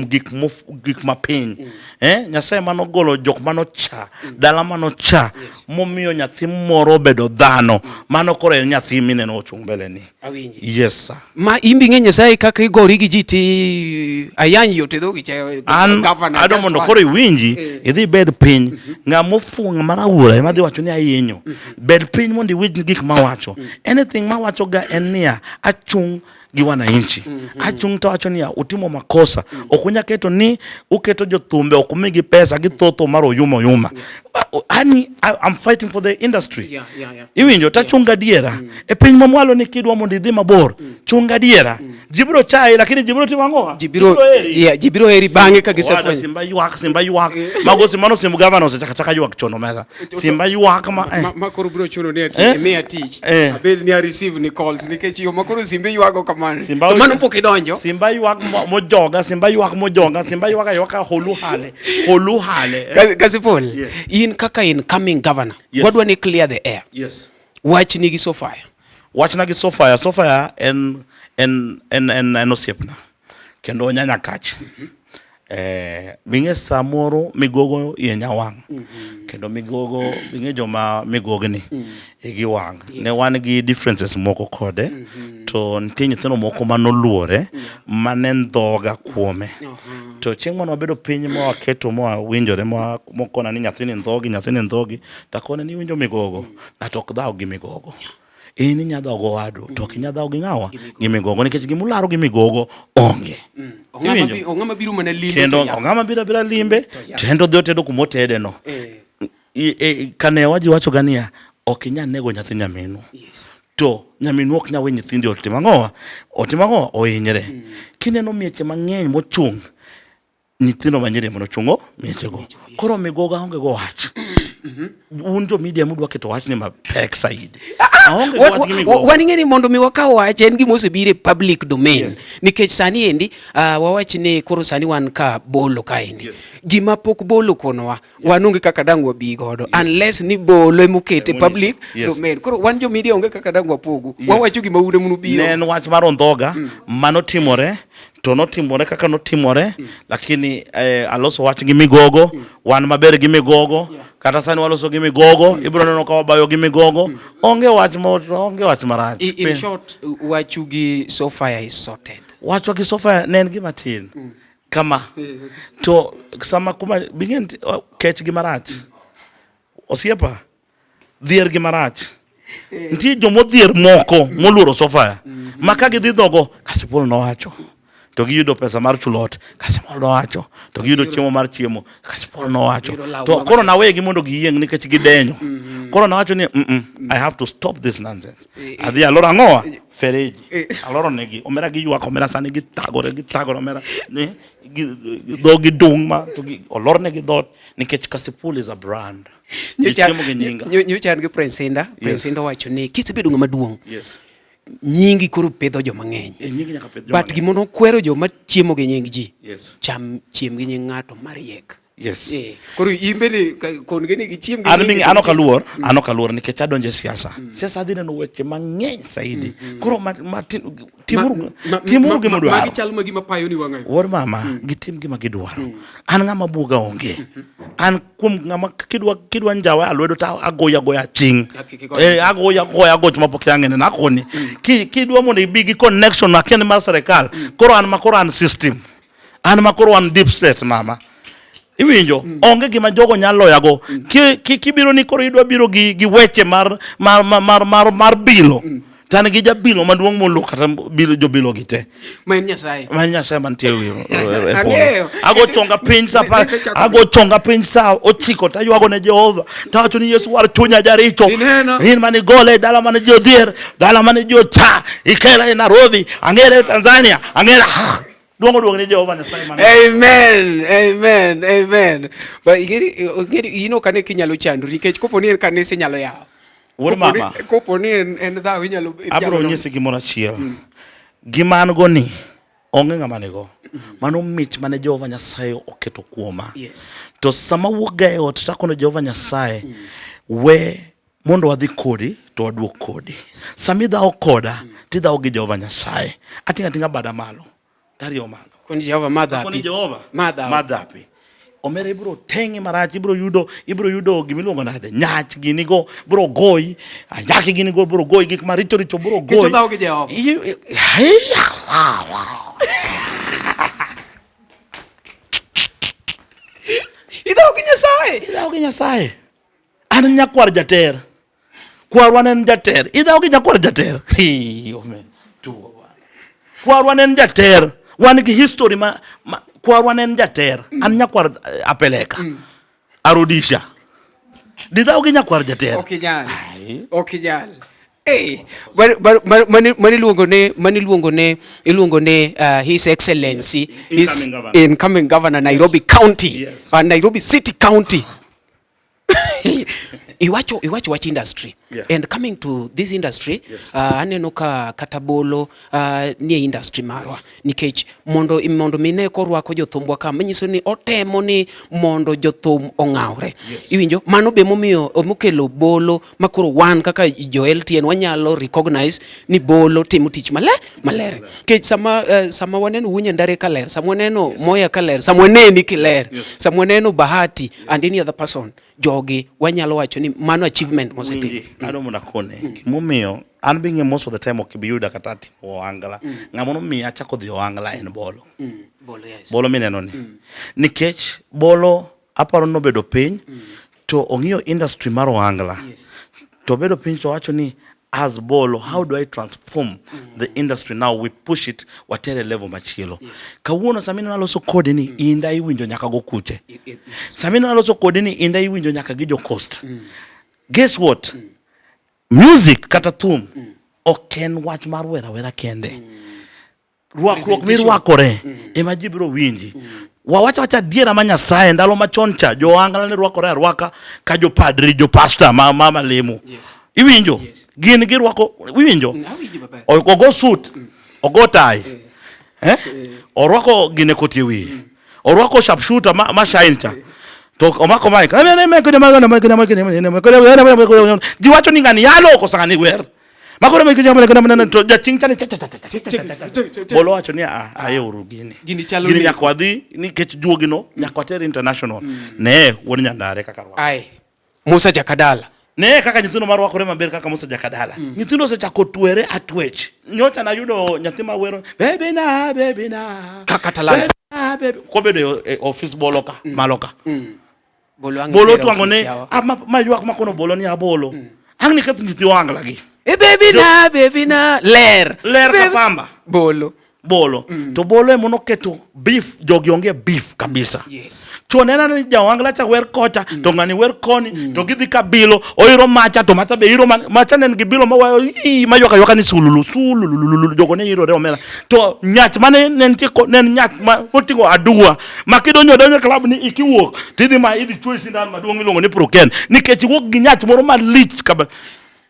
gik mapiny. Nyasaye manogolo jok manocha, dala manocha, momiyo nyathi moro obedo dhano. Mano koro en nyathi mineno ochung' mbele ni. Awinji. Yes sir. Ma imbi ng'e Nyasaye kaka igori gi ji ti ayany yo te dhogi cha. An governor, adwa just mondo one. koro iwinji, idhi bed piny. Ng'ama ofuwo ng'ama rawuora ema dhi wacho ni ahinyo. Bed piny mondo iwinj gik mawacho. Anything mawacho ga en niya, achung' gi wananchi. Achung' to awacho niya, utimo makosa. Ok unyal keto ni uketo jothumbe ok umigi pesa githo tho mar oyuma oyuma. Ani, I'm fighting for the industry. Iwinjo ta chung' gadiera. E piny mamwalo ni kidwa mondo idhi mabor, chung' gadiera. Ji biro chayi lakini ji biro timo ang'o? Ji biro, yeah, ji biro heri bang'e ka gisefwenyo. Simba ywak, Simba ywak. Mago mano simb gavana osechako achaka ywak chon omera. Simba ywak ma, Ma koro biro chuno ni ati imiya tich. Abed ni a receive ni calls nikech yo ma koro simbe ywago kamano. Simba To mano pok idonjo. Simba ywak mojoga, Simba ywak mojoga, Simba ywak aywaka holu hale, holu hale. Kasipul, in kaka incoming governor, wadwa ni clear the air. Yes. Wach ni gi Sofia. Wachna gi Sofia, Sofia en osiepna. Kendo onyanya kach. Ming'e samoro migogo iye nya wang'. Kendo migogo, ming'e joma migogni igi wang'. Ne wan gi differences moko kode, to nitie nyithindo moko manoluore mane ndhoga kuome. To chieng' mane wabedo piny ma waketo ma wawinjore ma mokona ni nyathini ndhogi, nyathini ndhogi, to akone ni iwinjo migogo, ng'ato ok dhaw gi migogo. In inya dhaw go owadu, to ok inya dhaw gi ng'awa? Gi migogo, nikech gimularo gi migogo onge. Iwinjo? Ong'ama biro mana limbe Kendo to ya. ong'ama biro abira limbe, to en to odhi otedo kuma otede no. Kane waji wacho ga niya, ok inyal nego nyathi nyaminu. To nyaminu ok nyal we nyithindi otim ang'owa? Otim ang'owa? Ohinyre. Kineno mieche mang'eny mochung', nyithindo manyiri ema nochungo miechego. Koro migogo aonge go wach. Un jo media mudwa keto wach ni mapek saidi. Aonge go wach gi migogo. Wan ing'e ni mondo mi wakaw wach en gima osebiro e public domain. Nikech sani endi, wawach ni koro sani wan ka bolo kaendi. Gima pok bolo konowa, wan onge kaka dang' wabi godo. Unless ni bolo ema okete Ema public domain. Koro wan jo media onge kaka dang' wapogu. Wawacho gima un ema unubiro. Ne en wach mar ondhoga, manotimore, to notimore kaka notimore, lakini aloso wach gi migogo, wan maber gi migogo, kata sani waloso gi migogo, ibiro neno ka wabayo gi migogo, onge wach mo, onge wach marach. In short, wachu gi Sofia is sorted. Wachwa gi Sofia ne en gima tin. Kama. To sama kuma bing'e kech gi marach. Osiepa, dhier gi marach. Nitie jomodhier moko moluoro Sofia. Ma ka gidhi dhogo, Kasipul nowacho. To giyudo pesa mar chulo ot, Kasipul nowacho. To giyudo chiemo mar chiemo, Kasipul nowacho. Giyudo law To mar koro nawegi mondo giyieng' nikech gidenyo. Koro nawacho ni, I have to stop this nonsense. Adhi aloro ang'owa? Fereji. Aloro negi. Omera giywak, omera sani githagore, githagore, omera. Ni, dhogi dung' ma, to gi, olor negi dhoot nikech Kasipul is a brand. Gichiemo gi nyinga. Nyocha an gi Prince Indah. Prince Indah owacho ni kisebedo ng'ama duong', nyingi koro pidho joma ng'eny. Nyingi nyaka pidh joma But ng'eny. gima nokwero joma chiemo gi nying ji, cham chiem gi nying ng'ato mariek. Koro in bende kon gi ni gichiem gi An nying bende, ji. an ok aluor, an ok aluor nikech adonjo e siasa. Siasa adhi neno weche mang'eny saidi. Koro ma timuru gima udwaro. Magi chal ma gima payo ni wang'ayo. Wuod mama, gitim gima gidwaro. An ng'ama buoga onge. An kuom ng'ama kidwa njawa a lwedo to agoyo agoya aching'. Kik igoye. Agoyo agoya goch mapok yang'e neno akoni. Kidwa mondo ibi gi connection akia ni mar sirikal, koro an ma koro an system. An ma koro an deep state mama. Iwinjo? Onge gima jogo nyalo loyago. Kibiro ni koro idwa biro gi weche mar bilo. To an gi jabilo maduong' molo kata bilo jobilo gi te. Ma en Nyasaye. Ma en Nyasaye mantie e wi e polo. Ang'eyo. Ago chonga piny sa pa Nisechako- ago chonga piny sa ochiko to aywago ne Jehova. To awacho ni Yesu war chunya jaricho. Ineno? In mane igole e dala mane ji odhier, dala mane ji ocha, ikela e Nairobi, ang'ere e Tanzania, ang'ere Duong' oduog ni Jehova Nyasaye man. Amen, amen, amen. But ingeri ingeri in ok ane kinyalo chandori nikech kopo ni en kanisa inyalo yawo. Wuod Kopo ni- mama. Kopo ni en en dhawo inyalo Abiro inyalo- nyisi gimoro achiel. Gima an go ni onge ng'ama nigo. Mano mich mane Jehova Nyasaye oketo kuoma. Yes. To sama awuok ga e ot takono Jehova Nyasaye we mondo wadhi kodi to waduog kodi. Sama idhawo koda tidhawo gi Jehova Nyasaye. Ating'o ating'a bada malo. Dario malo. Koni Jehova madhapi. Koni Jehova Madhapi. madhapi. Omera ibiro teng'i marach, ibiro yudo ibiro yudo gimiluongo nade nyach gini go biro goyi, anyaki gini go biro goyi, gik maricho richo biro goyi. Nikech odhawo gi Jehova. Idhawo gi Nyasaye. Idhawo gi Nyasaye. An nyakwar jater. Kwarwa ne en jater. Idhawo gi nyakwar jater. Hii, ome. Tuo bwana. Kwarwa ne en jater. Wan gi history ma, ma kwarwa ne en jater. An nyakwar eh, apeleka. Arudisha. Didhawo gi nyakwar jater. Ok inyal. Ok inyal. Hey, mani mani iluongo ni mani iluongo ni iluongo ni uh, His Excellency his Incoming governor. incoming governor Nairobi County Yes. uh, Nairobi City County iwacho iwacho wach industry Yeah. and coming to this industry Yes. uh, aneno ka kata bolo uh, nie industry marwa yes. nikech mondo mondo mine korwako jothumbwa ka manyiso ni otemo ni mondo jothum ong'awre Yes. iwinjo mano be momiyo mokelo bolo makoro wan kaka jo LTN wanyalo recognize ni bolo timo tich maler maler nikech sama uh, sama waneno Wunya Ndare kaler sama waneno yes. Moya kaler sama waneni kiler yes. sama waneno Bahati yes. and any other person jogi wanyalo wacho ni mano achievement mosetim Winji, adwa mondo akone gimomiyo an be ing'e most of the time ok ibi yuda kata atimo ohangla ng'ama nomiya achako dhi ohangla en bolo bolo yes. bolo mineno ni nikech bolo aparo nobedo piny to ong'iyo industry mar ohangla Yes. to obedo piny to owacho ni as bolo how do i transform mm. the industry now we push it watere level machielo yes. Kawuono sami naloso kodi ni mm. inda iwinjo nyaka go kuche yes. Sami naloso kodi ni inda iwinjo nyaka gi jo coast mm. Guess what mm. Music kata thum mm. ok en wach mar wera wera kende mm. Rwakruok mirwakore mm. ema ji biro winji mm. Wawacho wacha adiera ma Nyasaye ndalo machon cha jo-Ohangla ne rwakore arwaka ka jopadri jopasta ma mama lemo yes. Iwinjo yes. Gin girwako iwinjo mm, ogo suit mm. Ogo tai mm. Eh? Orwako gine koti e wiye mm. Orwako sharpshooter ma, ma shine cha to omako mic ji wacho ni ng'ani yalo koso ng'ani wer makoro to jaching chani bolo wacho ni aye uru gini gini chalo gini nyaka wadhi nikech juogino nyaka water international ne wuod Nyandare kaka rwako ai Musa Jakadala ne kaka nyithindo marwakore maber kaka Musa Jakadala mm. Nyithindo osechako twere atwech nyocha nayudo nyathi ma wero baby na baby na kaka talanta baby kobedo e office bolo ka mm. malo ka mm. Bolo ang' bolo twang'o ne ah, ma, ma ywak makono bolo ni abolo mm. Ang' niketh nyithi ohangla gi e baby na baby na ler ler ka pamba bolo bolo mm. To bolo ema noketo beef jogi onge beef kabisa yes. Chon en anena ni jaohangla cha wer kocha mm. To ng'ani wer koni mm. To gidhi ka bilo oiro macha to macha be iro macha ne en gi bilo mawayo ii maywak aywaka ni sululu sululu jogo ne irore omera to nyach mane ne nitie ne en nyach ma oting'o aduwa ma kidonjo donjo e club ni ikiwuok tidhi ma idhi chwoyi sindan maduong' miluongo ni proken nikech iwuok gi nyach moro malich kaba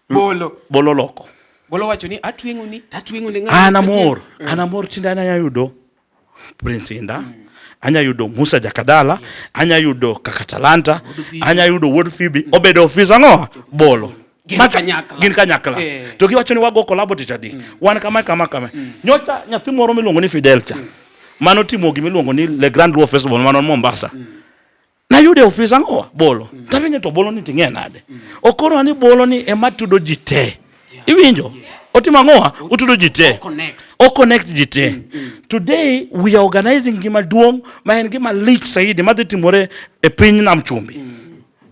bolo bolo loko bolo wacho ni atweng'o ni tatweng'o ni ng'ani an amor mm. An amor tinde an anya yudo Prince Inda mm. Anya yudo Musa Jakadala yes. Anya yudo Kaka Talanta anya yudo Wuod Phoebe mm. Obedo ofis ang'o bolo gin kanyakla gin kanyakla eh. To giwacho ni wago kolabo tich adi mm. Wan kama kama kama mm. Nyocha nyathi moro miluongo ni Fidel cha mm. Mano timo gima iluongo ni Le Grand Luo Festival mano Mombasa mm. Nayude e ofis ang'owa bolo mm. Tapenje to bolo ni ting'e nade mm. Okoro ni bolo ni ema tudo ji te yeah. Iwinjo yes. Otimo ang'owa otudo ji te o connect ji te mm. Mm. Today we are organizing gima duong' ma en gima lich saidi madhi timore e piny Nam Chumbi mm.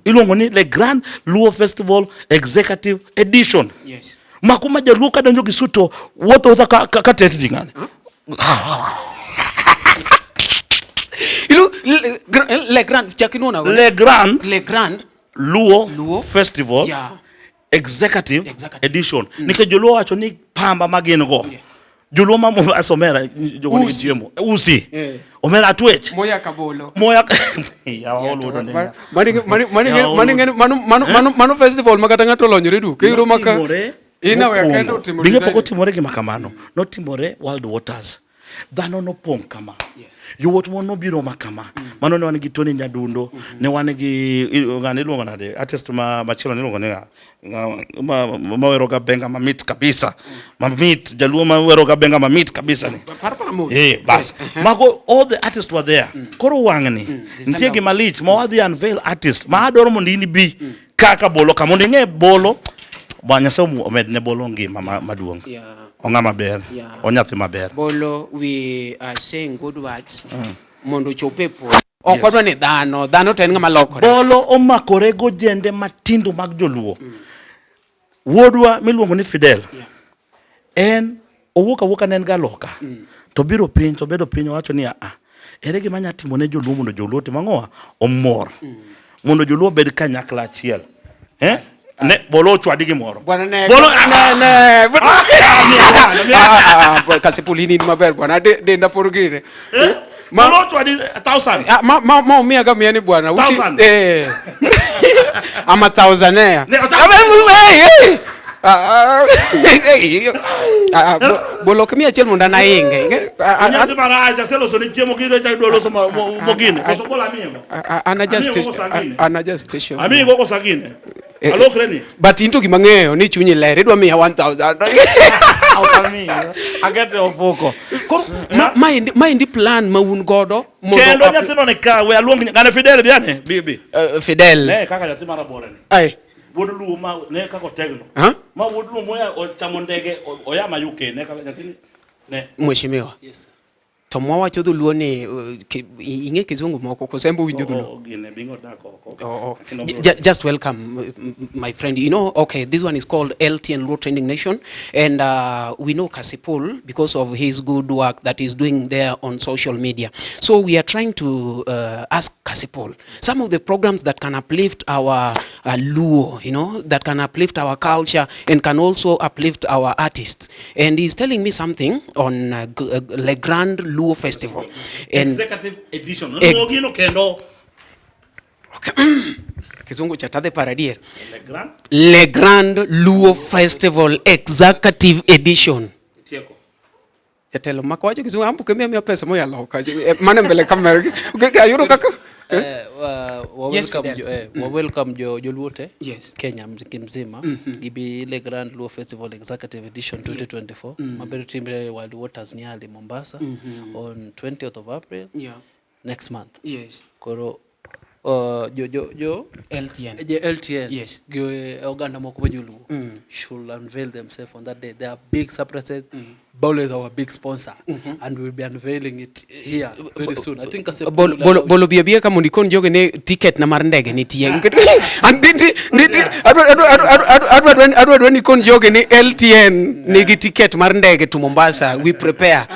Iluongo ni Le Grand Luo Festival Executive Edition yes. Makuma jaluo ka donjo gi suit to wuotho wuotha ka, ka, ka tetni ng'ani. Ilu le, le Grand chak inuona Le Grand Le Grand Luo, Luo Festival Yeah. Executive, Executive. Edition. Nikech joluo wacho ni pamba ma gin go. Yeah. Joluo ma Mombasa omera jogo nigi Usi. chiemo. Usi. Eh. Omera atwech. Moya Kabolo. Moya Ya waol ne. Mani mani mani Ya, mani oludo. mano mano mano mano festival ma kata ng'ato olonyore duk. Iyudo maka Notimore Ina we mokwongo. kendo otimo Binge design. pok otimore gima kamano. Notimore World Waters. Dhano nopong' kama. Yowuot mon nobiro ma kama. Mano ne wan gi Tony Nyadundo, ne wan gi ng'ani iluongo nade? Artist ma machielo niluongo ni ng'a? Ng'a- ma ma wero ga benga mamit kabisa. Mamit, jaluo ma wero ga benga mamit kabisa ni. Par par mos. Eh, bas. Mago all the artists were there. Koro wang'ni This nitie time gima lich ma wadhi unveil artist ma adwaro mondo in ibi kaka bolo ka mondo ing'e bolo. Bwana Nyasaye omed ne bolo ngima maduong'. Yeah. Ong'ama ber. Yeah. Onyathi maber. Bolo we are saying good words mondo ochop e polo. Ok wadwa ni dhano, dhano to en ng'ama lokore. Bolo omakore gojende matindo mag joluo. Wuodwa miluongo ni Fidel. Yeah. En owuok awuoka ne en ga loka. To biro piny to bedo piny owacho ni a ere gima anya timo ne joluo mondo joluo otim ang'owa omor. Mondo joluo obed kanyakla achiel. Eh? Ne bolo ochwadi gimoro. Bwana ne Bolo ne ne. Ah, ah, Kasipul in in maber bwana. Denda por gine. Ma bolo ochwadi 1000. Ah, ma ma ma umiya ga miya ni bwana. Thousand. Eh. I'm a thousandaire. Ne, a Ah, eh, eh, eh. Ah, ah, eh, ah, ah, bolo ok miya achiel mondo an ainge. Ah, ah, Nyathi marach aseloso ni chiemo kidwa chak idwa loso mogine. Koso bolo amiyo. ah, an aja Amiyo station. koko sagine. An aja station. Amiyo koko sagine. Eh, Alokre ni. But in to gima ng'eyo ni chunyi ler idwa miya 1000. Ok amiyo. Akete ofuko. Koro maendi maendi plan ma un godo mondo Kendo nyathino ni ka we aluong ng'ane Fidel biane bibi. Fidel. Ne kaka nyathi marabora ni. Ai. Wuod Luo ma ne kaka otegno. Ha? Ma wuod Luo moya ochamo ndege oya ma UK ne kaka nyathini ne. Mheshimiwa. Yes, sir. To mwawacho dholuo ni ing'e kizungu moko koso en be owinjo dholuo? Oh, gine bingo dak oko. Oh, oh. Lakini obiro- Just welcome, my friend. You know, okay, this one is called LTN Luo Trending Nation, and we know Kasipul because of his good work that he's doing there on social media. So we are trying to ask Kasipul some of the programs that can uplift our Luo, you know, that can uplift our culture and can also uplift our artists. And he's telling me something on Le Grand Luo Festival. And Executive edition. Gino kendo. Kizungu cha tadhe paradier. Le Grand. Le Grand Luo Festival Executive Edition. Tieko. Jatelo mako wacho kizungu ambo kemia mia pesa moya loka. Mane mbele kamera. Ayudo kaka. Wa Yes, welcome Fidel. jo, wa welcome jo joluo te Yes. Kenya mzima gibi ile Grand Luo Festival Executive Edition 2024 mabiro timre Wild Waters Nyali Mombasa on 20th of April Yeah. next month. Yes. Koro jo jo jo LTN. jo LTN Yes. gi oganda moko ma joluo should unveil themselves on that day. There are big surprises. Bolo is our big sponsor and we'll be unveiling it here very soon. I think as a Bolo bolo bolo biyo biyo ka mondo ikon jogi ni ticket na mar ndege nitie. An ndi ndi adwa adwa adwa adwa adwa adwa ni ikon jogi ni LTN nigi ticket mar ndege to Mombasa. We prepare.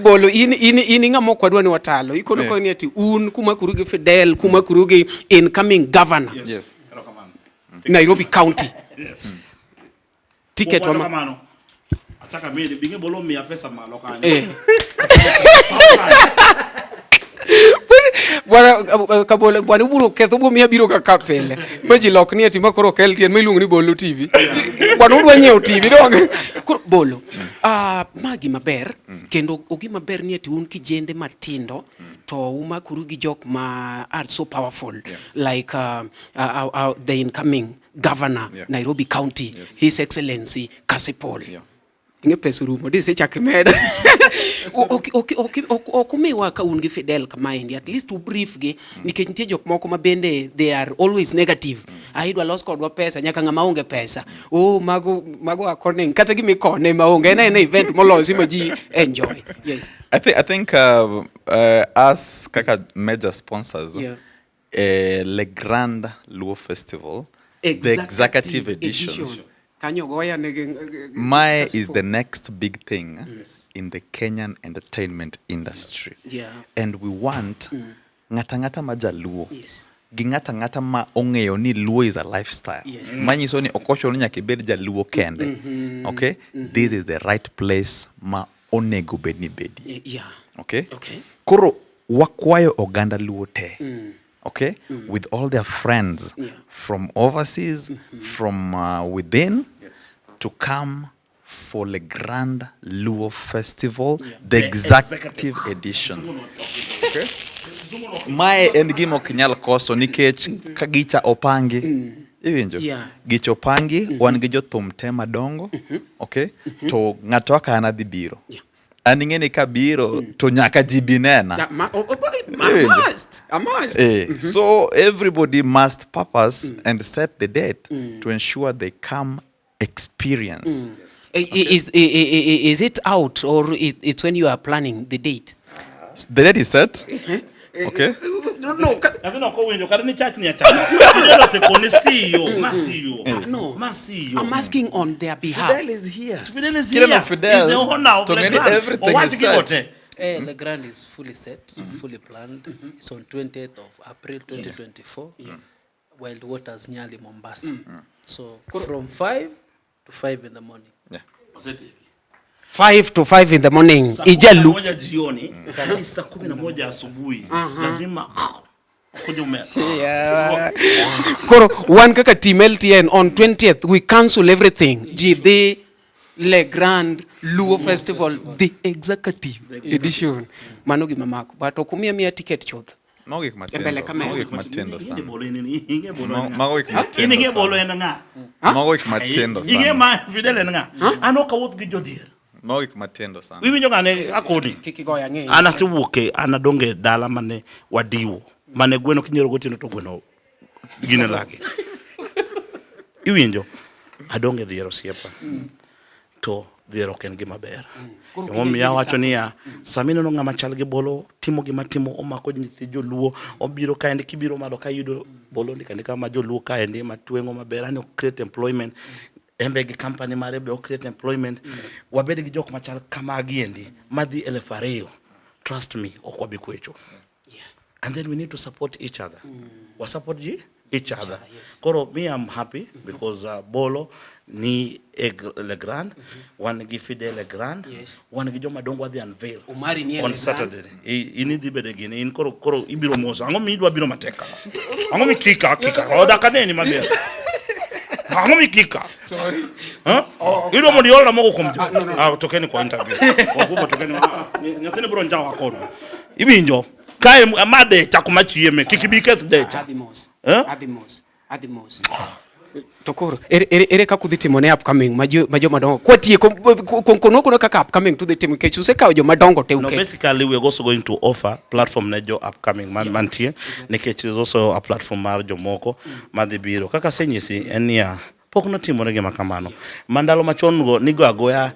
Bolo in in in ng'ama ok wadwa ni watalo. Ikono yeah. Ni ati un kuma kuru gi Fidel, kuma kuru gi incoming governor. Yes. Yes. Nairobi County. Yes. Ticket Kuom wa wacho kamano. Achaka mede binge bolo miya pesa malo kanyo. Eh. Bwana Kabolo bwana ubiro ketho ubiro miya biro kaka pile. Ma ji lok ni ati ma koro ok LTN ma iluongo ni Bolo TV. Bwana udwa nyiewo TV donge? Koro Bolo. Ah, ma gima ber kendo ogima ber ni ati un kijende matindo to umakoru gi jok ma are so powerful like the incoming governor Nairobi County, His Excellency Kasipul. Ing'e pesa orumo, di isechako imedo. Ok umiwa ka un gi Fidel kamaendi, at least u brief gi, nikech nitie jok moko ma bende they are always negative. Ah, idwa los kodwa pesa, nyaka ng'ama onge pesa. Oh, mago, mago akoning, kata gima ikone maonge, en aena event molosi ma ji enjoy. Yes. I think us kaka major sponsors, Le Grand Luo Festival, the executive edition, edition. Kanyo goya ne gi Mae is the next big thing in the Kenyan entertainment industry. And we want ng'ata ng'ata ma jaluo gi ng'ata ng'ata ma ong'eyo ni Luo is a lifestyle. Manyiso ni ok ochuno ni nyaka ibed jaluo kende. Okay? This is the right place ma onego bed ni bedie. Okay? Koro wakwayo oganda Luo te. Okay? With all their friends from overseas, from within, to come for Le Grand Luo Festival, the executive edition. Okay? Mae en gima ok nyal koso nikech ka gicha opangi. Iwinjo? Gicha opangi, wan gi jothum te madongo. Okay? To ng'ato kaka an adhi biro. An ing'e ni kabiro to nyaka ji bi nena. Yeah, ma, oh, oh, I Iwinjo? must. I must. So everybody must purpose and set the date to ensure they come experience. Is it out or it's when you are planning the date? The date is set. Okay. No, Nyathino ok owinjo kata ni chach ni achama. Fidel osekoni see you, ma see you. No. Ma see you. I'm asking on their behalf. Fidel is here. Fidel is Kineno here. Fidel, He's the owner of to Le ng'eni Grand. everything Owach is gigo set. te. Le Grand is fully set, fully planned. It's on 20th of April 2024. Wild Waters, Nyali, Mombasa. So from 5 to 5 in the morning. Osetieki. 5 to 5 in the morning. Saa kumi na Ijalu. moja jioni hadi saa 11 asubuhi lazima kuja ume Koro wan kaka team LTN on 20th we cancel everything. Ji dhi Le Grand Luo Festival, the executive edition. Mano gima mako. But ok umiya miya ticket chuth. Mago gik E mbele matindo. kamera. Mago gik matindo Ing'e sana. bolo en ing'e bolo en ng'a? Mago gik In matindo ing'e bolo sana. en ng'a? Mago gik matindo Ing'e sana. ma Fidel en ng'a? An ok awuoth gi jodhier. Mago gik matindo sana. Iwinjo ng'ane akoni? Kik igoya ng'eyo. An asewuok e an adongo e dala mane wadiwo. Mane gweno kinyiero gotieno to gweno gine lagi. Iwinjo? Adongo e dhier osiepa. To dhier ok en gima ber. Emomiyo awacho niya, sama ineno ng'ama chal gi Bolo timo gima timo, omako nyithi joluo, obiro kaendi, kibiro malo ka iyudo Bolo ndiko andika ma joluo kaendi ma tweng'o maber, ani o create employment. En be gi company mare be o create employment. Wabed gi jok machal kamagi endi, madhi 2000. Trust me, ok wabi kwecho. And then we need to support each other. We support each other. Koro me I'm happy because Bolo ni e Le Grand, wan gi Fidel Le Grand, wan gi joma dongo wadhi unveil Omari ni e on Le Grand. Saturday. In idhi bedo gini, in koro koro ibiro moso. Ang'o midwa biro matek kama? Ang'o mikika kika? Oda kaneni maber. Ang'o mikika? Sorry. Huh? Idwa mondo iolna moko kuom jo. Ah, tokeni kwa interview. Wakubo tokeni. Nyathini biro njawa kodu. Iwinjo? Kae ma decha kuma chieme, kik ibi keth decha. Adhi mos. Eh? Adhi mos. Adhi mos. To koro ere kaka udhi timo ne upcoming ma joma dongo? Kwatieko kono kono kaka upcoming tudhi timo nikech usekawo joma dongo te No, uketo. basically we are also going to offer platform ne jo upcoming mantie nikech is also a platform mar jomoko madhi biro. Kaka asenyisi en niya, pok notimore gima kamano. Ma ndalo machon go nigo agoya.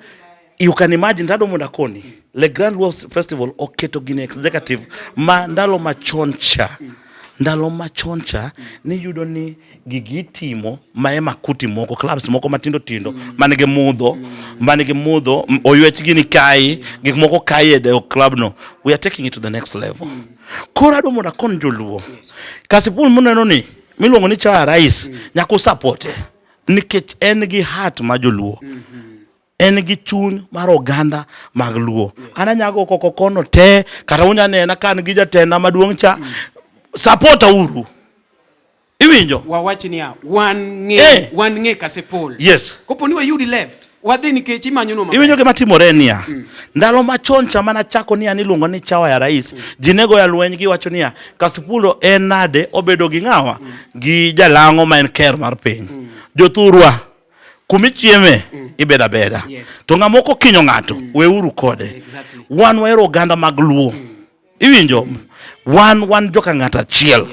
You can imagine tado mondo akoni Le Grand Luo Festival oketo gini executive ma ndalo machon cha. Ndalo machon cha niyudo ni gigi itimo ma e makuti moko clubs moko matindo tindo manigi mudho manigi mudho oywech gini kai gik moko kai e club no. We are taking it to the next level. Koro adwa mondo akon joluo. Kasipul muneno ni miluongo ni Chawa Rais nyaka usapote nikech en gi heart ma joluo. En gi chuny mar oganda mag Luo. An anyago koko kono te, kata unya nena ka an gi jatenda maduong' cha, support uru. Iwinjo? Wawach niya, wan ng'e, wan ng'e Kasipul. Yes. Kopo ni wayudi left, wadhi nikech imanyo no. Iwinjo gima timore niya. Ndalo machon cha mana chako niya niluongo ni Chawa ya Rais, ji ne goyo lweny giwacho niya, Kasipul en nade obedo gi ng'awa? Gi jalang'o ma en ker mar piny. Jothurwa, kumichieme ibedo abeda. To ng'ama ok okinyo ng'ato, weuru kode. Wan wahero oganda mag Luo. Iwinjo? Wan joka ng'ato achiel.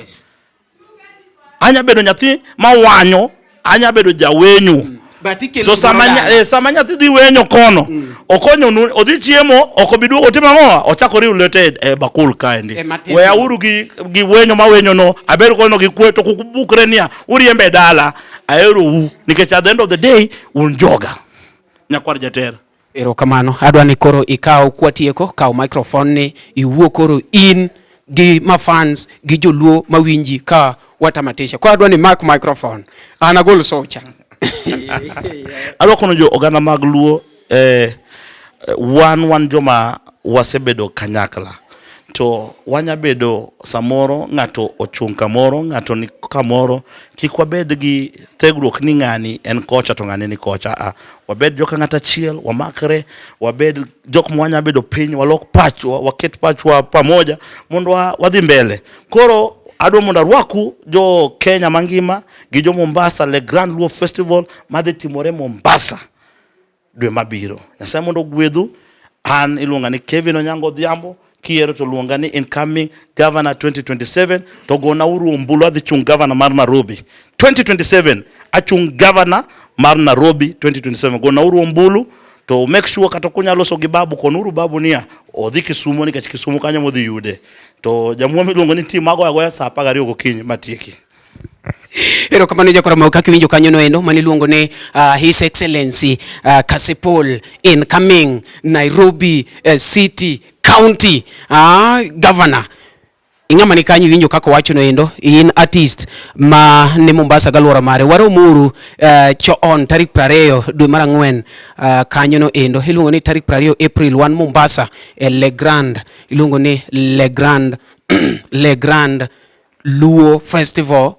Anya bedo nyathi mawanyo, anya bedo jawenyo. But ikelo To sama, gimoro nya, dala. eh, sama nyathi dhi wenyo kono mm. okonyo nu, odhi chiemo ok obi duogo timo ang'o ochako riw lwete e, e bakul kaendi E matin. weyauru gi, gi wenyo ma wenyo no aber kono gi kwe to kuk bukre niya uriembe e dala aherou nikech at the end of the day un joga nyakwar jatera Erokamano. Adwa ni koro ikaw kwatieko, kaw microphone ni iwuo koro in gi mafans gi joluo mawinji ka watamatisha. Koro adwa ni mak microphone. An agol socha. Adwa kono jo oganda mag Luo eh, wan wan joma wasebedo kanyakla to wanya bedo samoro ng'ato ochung' kamoro ng'ato ni kamoro kik wabed gi thegruok ni ng'ani en kocha to ng'ani ni kocha a wabed joka ng'at achiel wamakre wabed jok ma wanya bedo piny walok pachwa waket pachwa pamoja mondo wadhi mbele koro adwa mondo arwaku jo Kenya mangima gi jo Mombasa Le Grand Luo Festival madhi timore Mombasa dwe mabiro. Nyasaye mondo ogwedhu. An iluonga ni Kevin Onyango Odhiambo, kiyiero to luonga ni incoming governor 2027 to gona uru ombulu adhi chung governor mar Nairobi 2027 achung governor mar Nairobi 2027 gona uru ombulu to make sure kata kunya loso gi babu konuru babu niya odhi Kisumo nikech Kisumo kanyo modhi yude to jamuo miluongo ni tim agoyo agoya saa 12 gokinyi matieki. Erokamano jakora kaka iwinjo kanyo no endo mane iluongo ni His Excellency Kasipul incoming Nairobi City County Governor. Ing'ama ni kanyo iwinjo kaka owacho no endo in artist ma ni Mombasa galuora mare waromuru choon tarik 20 dwe mar ang'wen kanyo no endo iluongo ni tarik 20 April wan Mombasa e Le Grand iluongo ni Le Grand Le Grand Luo Festival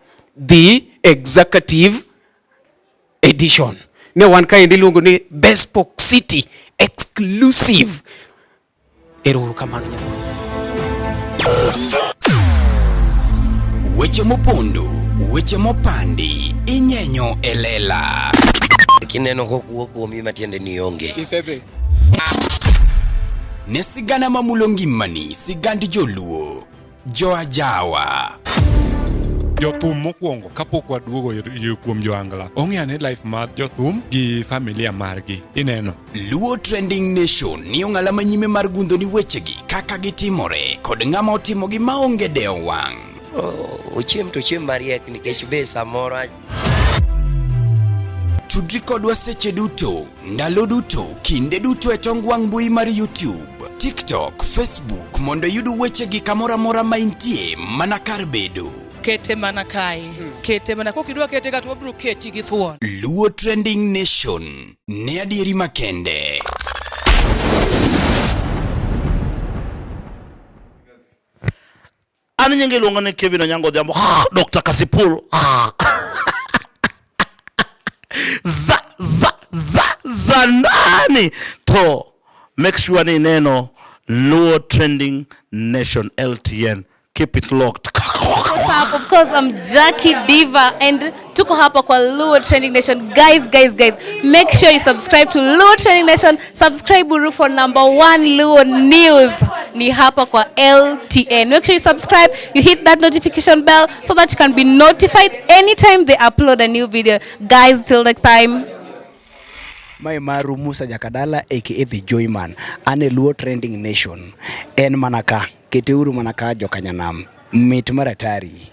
the executive edition ne wan kaendi iluongo ni Bespoke City exclusive. Ero kamano nyako. Weche mopondo, weche mopandi, inyenyo e lela. Kineno kokuo kuomi matiende ni onge. Isedhi. Ne sigana mamulo ngimani, sigand joluo. Joajawa. Jothum mokwongo kapok waduogo kuom joangla ong'e ane life mar jothum gi familia margi ineno. Luo Trending Nation ni ong'ala manyime mar gundho ni wechegi kaka gitimore kod ng'ama otimogi maonge dewo wang'. Ochiem to ochiem mariek nikech be samoro Tudri kodwa seche duto, ndalo duto, kinde duto e tong wang' mbui mar YouTube, TikTok, Facebook mondo iyud wechegi kamoro amora ma intie mana kar bedo. Kete mana kae. Kete mana kok idwa kete ka to wabiro keti gi thuon. Luo Trending Nation ne adieri makende. An nyinge iluongo ni Kevin Onyango Odhiambo, Dr. Kasipul. Za za za za nani to make sure ni neno Luo Trending Nation LTN. Keep it locked. What's up? Of course, I'm Jackie Diva and tuko hapa kwa Luo Trending Nation. Guys, guys, guys, make sure you subscribe to Luo Trending Nation. Subscribe uru for number 1 Luo News. Ni hapa kwa LTN. Make sure you subscribe, you hit that notification bell so that you can be notified anytime they upload a new video. Guys, till next time. Mae maru Musa Jakadala aka The Joyman. An e Luo Trending Nation. En mana ka, keteuru mana ka jokanyanam. Mit maratari.